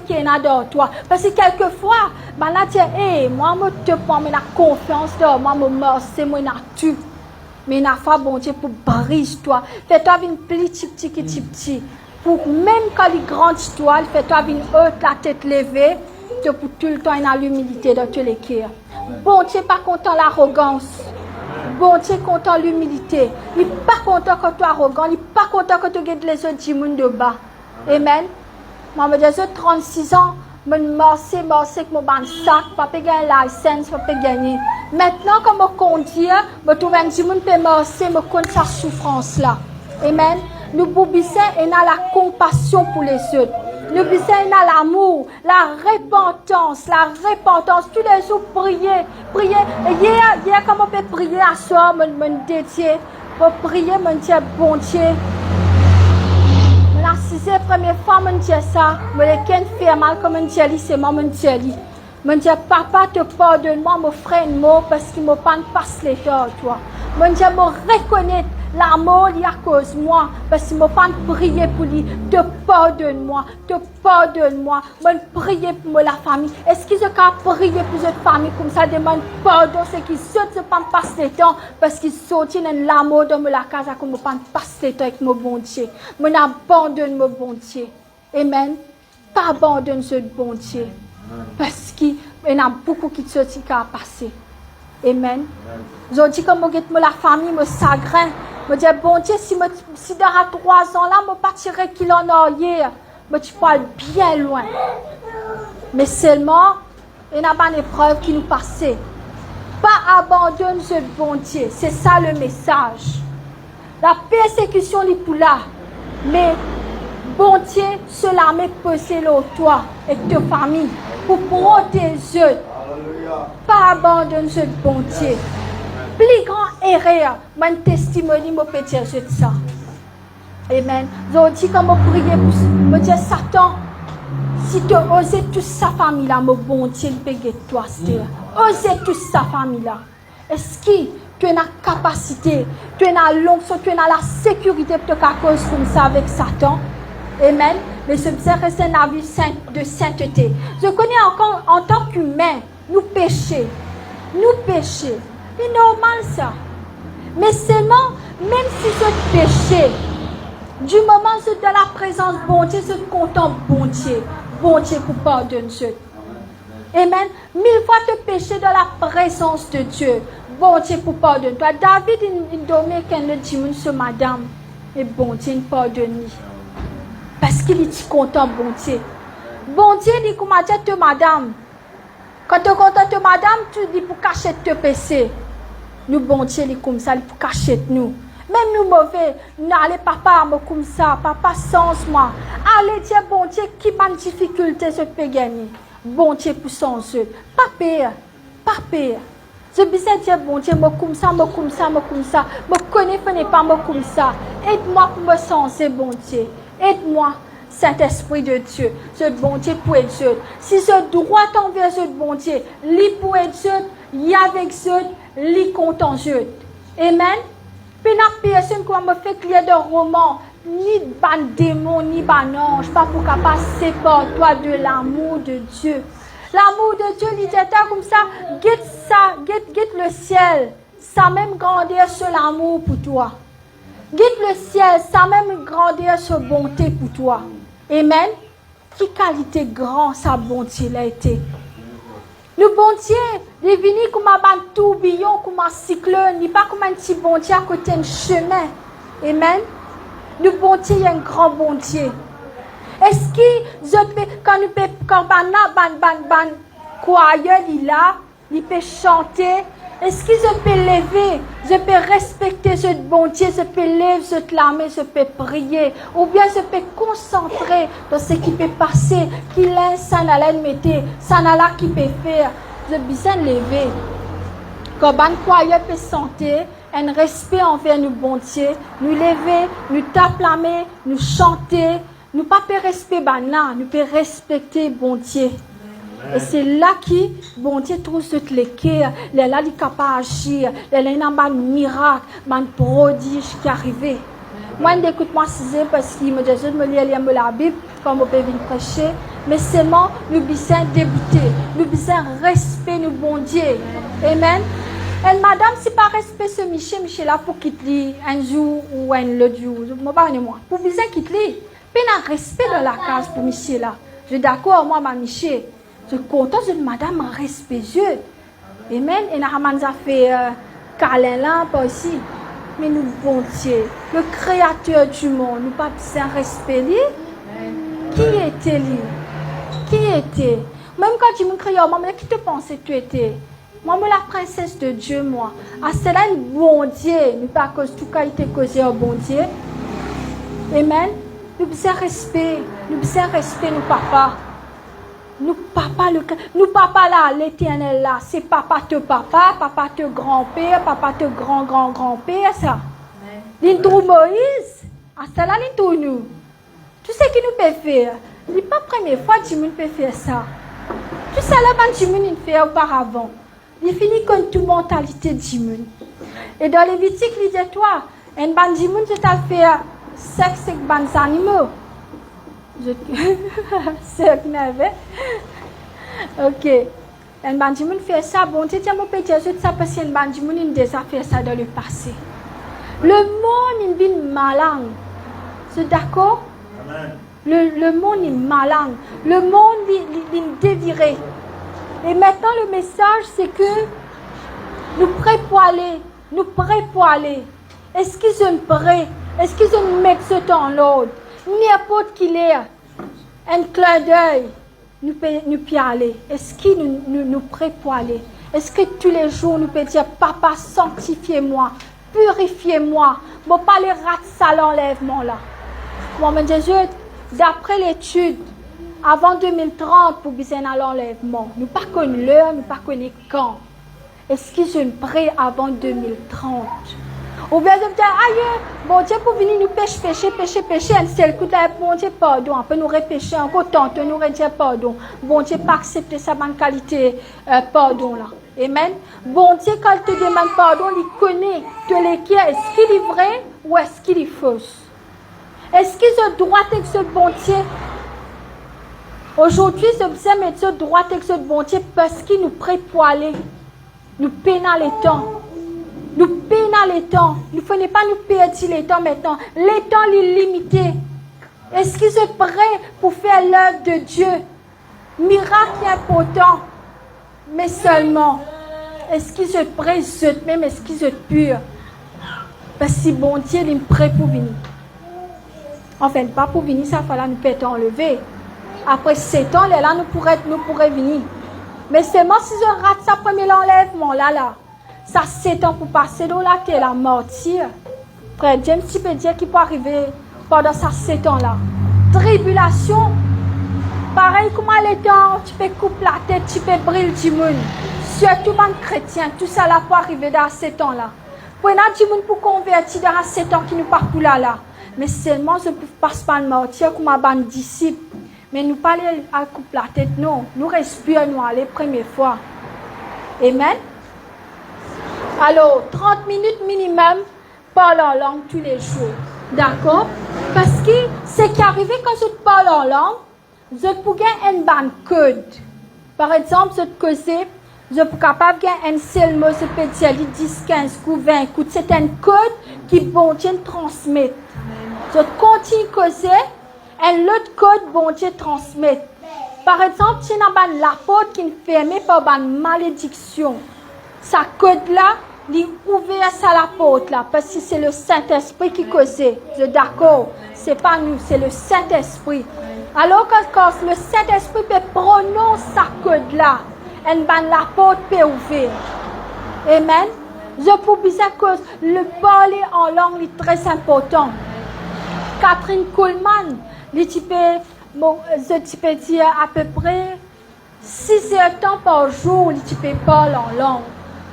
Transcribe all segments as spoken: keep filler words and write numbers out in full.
ki ena dan twa. Parski kelkefwa, bann la dir, "E, mwa, mo top mwa, mo ena konfians dan mwa, mo marse, mo ena tou." Me ena fwa Bondie pou briz twa, fer twa vinn pli tipti ki tipti. Pou mem kan li grandi twa, li fer twa vinn ot, latet leve, to pou toultan ena limilite dan to leker. Bondie pa kontan larogans. Bondie kontan limilite. Li pa kontan kan to arogan, li pa kontan kan to get lezot dimoun de ba. Amen. Mwa, mo dir zot, trannsis an, mo marse, marse ek mo bann sak, pa pe gagn license, pa pe gagne. Aster, kan mo kondir, mo trouv enn dimoun pe marse, mo konn sa soufrans la. Amen. Nou pou bizin ena lakonpasion pou lezot. Nou bizin ena lamour, larepantans, larepantans. Toulezour priye, priye. E yer, yer kan mo pe priye aswar, mo, mo dedie, mo priye, mo dir, Bondie, mo asize, premie fwa mo dir sa, mo leker inn fer mal, kan mo dir li, selman mo dir li. Mo dir, Papa, to pardonn mwa, mo fre inn mor parski mo pa'nn pas letan ar twa. Mo dir, mo rekonet lamor li akoz mwa, parski mo pa'nn priye pou li. To pardonn mwa, to pardonn mwa. Mo'nn priye pou mo lafami. Eski zot kapav priye pou zot fami koumsa, demann pardon, seki zot, zot pa'nn pas letan, parski sorti ena enn lamor dan mo lakaz, akoz mo pa'nn pas letan ek mo Bondie. Mo'nn abandonn mo Bondie. Amen. Pa abandonn zot Bondie. Parski ena boukou kiksoz ki kapav pase. Amen. Zordi, kan mo get mo lafami, mo sagrin, mo dir, Bondie, si mo, si dan trwa zan la, mo pa ti rekil an aryer, mo ti pou al bien lwin. Me selman, ena bann eprev ki nou pase. Pa abandonn zot Bondie, se sa lemesaz. Lapersekision li pou la, me Bondie so lame poze lor twa ek to fami pou protez zot. Pa abandonn zot Bondie. Pli gran erer, bann testimoni, mo pe dir zot sa. Amen. Zordi, kan mo priye pou, mo dir, Satan, si to oze tous sa fami la, mo Bondie, li pe get twa aster. Oze tous sa fami la. Eski to ena kapasite, to ena lonksion, to ena lasekirite pou to kapav koz koumsa avek Satan? Amen. Me zot bizin res enn lavi sint, de sintete. Zot kone ankor, antan ki imin, nou pese. Nou pese. Li normal sa. Me selman, mem si zot pese, dimoman zot dan laprezans Bondie, zot kontan Bondie, Bondie pou pardonn zot. Amen. Mil fwa to pese dan laprezans de Die, Bondie pou pardonn twa. David inn, inn dormi ek enn lot dimoun so madam, e Bondie inn pardonn li. Parski li ti kontan Bondie. Bondie, li kouma dir to madam, kan to kontan to madam, tou, li pou kasiet to pese. Nou Bondie, li koumsa, li pou kasiet nou. Mem nou move, nou ale, Papa, mo koumsa, Papa, sanz mwa. Ale dir Bondie ki bann difikilte zot pe gagne. Bondie pou sanz zot. Pa per, pa per. Zot bizin dir Bondie, mo koumsa, mo koumsa, mo koumsa. Mo kone fode pa mo koumsa. Ed mwa pou mo sanze, Bondie. Ed mwa, Sintespri de Die. Zot Bondie pou ed zot. Si zot drwat anver zot Bondie, li pou ed zot, li avek zot, li kontan zot. Amen. Pena personn, kouma mo fek lir dan Roman, ni bann demon, ni bann anz pa pou kapav separ twa de lamour de Die. Lamour de Die, li dir twa koumsa, get sa, get, get lesiel, samem grander so lamour pou twa. Get lesiel, samem grander so bonte pou twa. Amen. Ki kalite gran sa Bondie la ete! Nou Bondie, li vini kouma bann tourbiyon, kouma siklonn, li pa kouma enn ti Bondie akote enn sime. Amen. Nou Bondie, li enn gran Bondie. Eski zot pe, kan nou pe, kan bann la, bann, bann, bann kwayer li la, li pe sante, eski zot pe leve, zot pe respekte zot Bondie, zot pe lev zot lame, zot pe priye, oubien zot pe konsantre dan seki pe pase, ki linz sannla inn mete, sannla ki pe fer? Zot bizin leve. Kan bann kwayer pe sante, enn respe anver nou Bondie, nou leve, nou tap lame, nou sante, nou pa pe respe bann la, nou pe respekte Bondie. E se la ki Bondie trouv zot leker, lerla li kapav azir, lerla ena bann mirak, bann prodig ki arive. Mwa, inn ekout mwa size, parski mo dir zot mo lir, lir mo Labib, kan mo pe vinn prese, me selman nou bizin deboute, nou bizin respe nou Bondie. Amen. Enn madam si pa respe so misie, misie la pou kit li enn zour ou enn lot zour, mo pa kone mwa, pou bizin kit li. Pena respe dan lakaz pou misie la. Zot dakor, mwa, bann misie, zot kontan zot madam respe zot. Amen. Ena bann zafer, euh, kalin la, par isi. Me nou Bondie, le Créateur du monde, nou pa bizin respe li? Ki ete li? Ki ete? Mem kan dimoun kriy ar mwa, me ki to panse to ete? Mwa, mo la princesse de Dieu, mwa. Aster la enn Bondie, nou pa koz tou kalite koze ar Bondie. Amen. Nou bizin respe, nou bizin respe nou papa. Nou papa, le, nou papa la, Leternel la, se papa to papa, papa to granper, papa to gran, gran, granper, sa. Amen. Linn trouv Moiz, aster la linn trouv nou. Tou seki nou pe fer, li pa premie fwa dimoun pe fer sa. Tou sala bann dimoun inn fer oparavan. Li fini konn tou mantalite dimoun. E dan Levitik, li dir twa, enn bann dimoun zot al fer sex ek bann zanimo. Zot, sek nerve. Ok. Enn bann dimoun fer sa, Bondie dir, mo pe dir zot sa, parski enn bann dimoun inn deza fer sa dan lepase. Lemond inn vinn malang. Zot dakor? Amen. Le, lemond inn malang. Lemond li, li, linn devire. E aster, lemesaz, se ke nou pre pou ale. Nou pre pou ale. Eski zot pre? Eski zot met zot an lord? Ninport ki ler, enn klindey, nou pe, nou pe ale. Eski nou, nou, nou pre pou ale? Eski toulezour nou pe dir, "Papa, sanktifie mwa, pirifie mwa, mo pa le rat sa lanlevman la"? Mwa, mo dir zot, dapre letid, avan de mil trant pou bizin ena lanlevman. Nou pa konn ler, nou pa kone kan. Eski zot pre avan de mil trant? Oubien zot dir, "Aye, Bondie pou vini, nou pese, pese, pese, pese, enn sel kout la, Bondie pardon, apre nou repese ankor, tanto nou redir pardon." Bondie pa aksepte sa bann kalite, eh, pardon la. Amen. Bondie, kan to demann pardon, li kone to leker, eski li vre ou eski li fos. Eski zot drwat ek zot Bondie? Azordi, zot bizin met zot drwat ek zot Bondie, parski nou pre pou ale. Nou pena letan. Nou pena letan. Nou fode pa nou perdi letan aster. Letan li limite. Eski zot pre pou fer lev de Die? Mirak inportan, me selman, eski zot pre zot mem, eski zot pir? Parski Bondie, li pre pou vini. Anfin, pa pou vini sa fwa la, nou pe et anleve. Apre set an, lerla nou pou re-, nou pou revini. Me selman si zot rat sa premie lanlevman la, la, sa set an pou pase lor later la, martir. Frer James ti pe dir ki pou arive pandan sa set an la. Tribilasion, parey kouma letan ti pe koup latet, ti pe bril dimoun, sirtou bann kretien, tousala pou arive dan set an la. Pou ena dimoun pou konverti dan set an ki nou pa pou la la. Me selman zot pou pas bann martir kouma bann disip. Me nou pa le al koup latet, non. Nou res pir, nou ale premie fwa. Amen. Alor, trant minit minimem, parl an lang toulezour. Dakor? Parski seki arive kan zot parl an lang, zot pou gagn enn bann kod. Par exanp, zot koze, zot pou kapav gagn enn sel mo, zot pe dir li dis, kinz kou, vin kou. Se enn kod ki Bondie transmet. Zot kontign koze, enn lot kod Bondie transmet. Par exanp, ti ena bann laport ki'nn ferme par bann malediksion. Sa kod la, li ouver sa laport la, parski se Lesintespri ki koze. Zot dakor? Se pa nou, se Lesintespri. Alor, kan, kan Lesintespri pe pronons sa kod la, enn bann laport pe ouver. Amen. Zot pou bizin koz, le parle an lang, li tre inportan. Katherine Kuhlman, li ti pe, mo-, zot ti pe dir apepre siz er tan par zour, li ti pe parl an lang.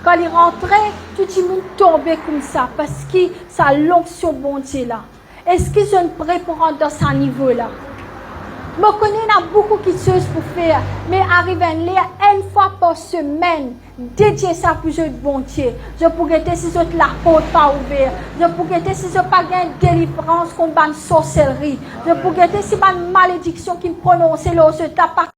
Kan li rantre, tou dimoun tonbe koumsa, parski sa lonksion Bondie la. Eski zot pre pou rant dan sa nivo la? Mo kone ena boukou kiksoz pou fer, me ariv enn ler, enn fwa par semenn, dedie sa pou zot Bondie. Zot pou gete si zot laport pa ouver. Zot pou gete si zot pa gagn delivrans kont bann sorselri. Zot pou gete si bann malediksion ki prononse lor zot la pa